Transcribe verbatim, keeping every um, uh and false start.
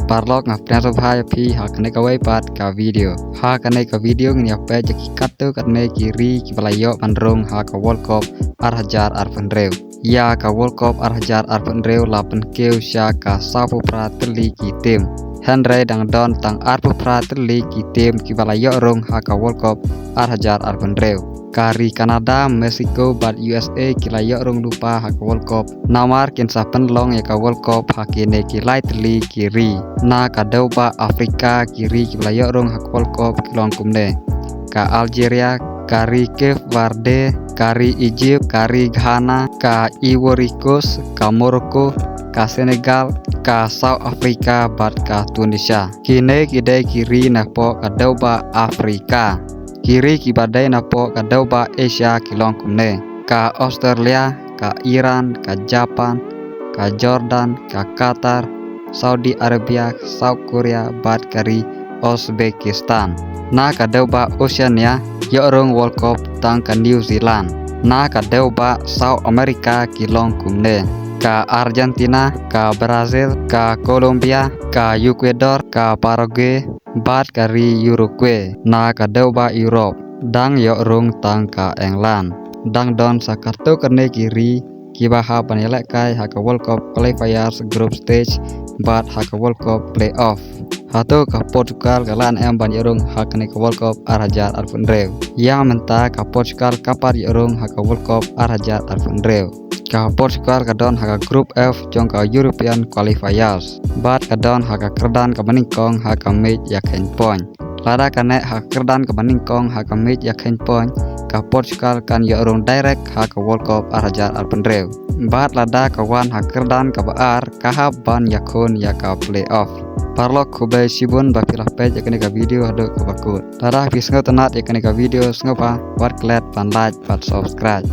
Paralok, nga pdiang sngewbha ïa phi ha kane kawei pat ka video. Ha kane ka video ngin ïa peit ïa ki katto katne ki ri kiba la ïoh ban rung ha ka World Cup ar hajar arphew hynriew. Ïa ka World Cup ar hajar arphew hynriew la pynkiew sha ka sawphew phra tylli ki tim. Hynrei dang don tang arphew phra tylli ki tim kiba la ïoh rung ha ka World Cup ar hajar arphew hynriew. Ka ri Canada, Mexico bad U S A ki la ïoh rung lypa ha ka World Cup. Namar kin sa pynlong ïa ka World Cup ha kine ki lai tylli ki ri. Na ka dewbah Africa, ki ri kiba la ïoh rung ha ka World Cup ki long kumne: ka Algeria, ka ri Cape Verde, ka ri Egypt, ka ri Ghana, ka Ivory Coast, ka Morocco, ka Senegal, ka South Africa bad ka Tunisia. Kine ki dei ki ri napoh ka dewbah Africa. Ki ri kiba dei napoh ka dewbah Asia ki long kumne: ka Australia, ka Iran, ka Japan, ka Jordan, ka Qatar, Saudi Arabia, South Korea bad ka ri Uzbekistan. Na ka dewbah Oceania, ïoh rung World Cup tang ka New Zealand. Na ka dewbah South America ki long kumne: ka Argentina, ka Brazil, ka Colombia, ka Ecuador, ka Paraguay bad ka ri Uruguay. Na ka dewbah Europe, dang ïoh rung tang ka England. Dang don sa katto katne ki ri kiba hap ban ïalehkai ha ka World Cup qualifiers group stage bad ha ka World Cup playoff. Hato ka Portugal ka lah ne em ban ïoh rung ha kane ka World Cup ar hajar arphew hynriew? Ïa mynta ka Portugal kam pat ïoh rung ha ka World Cup ar hajar arphew hynriew. Ka Portugal ka don ha ka Group F jong ka European qualifiers bad ka don ha ka kyrdan kaba nyngkong ha ka miej ïakheiñ point. Lada ka neh ha ka kyrdan kaba nyngkong ha ka miej ïakheiñ point, ka Portugal kan ïoh rung direct ha ka World Cup ar hajar arphew hynriew. Bad lada ka wan ha ka kyrdan kaba ar, ka hap ban ïakhun ïa ka playoff. Paralok, khublei shibun ba phi la peit ïa kane ka video haduh kaba kut. Lada phi sngewtynnat ïa kane ka video, sngewbha wat klet ban like bad subscribe.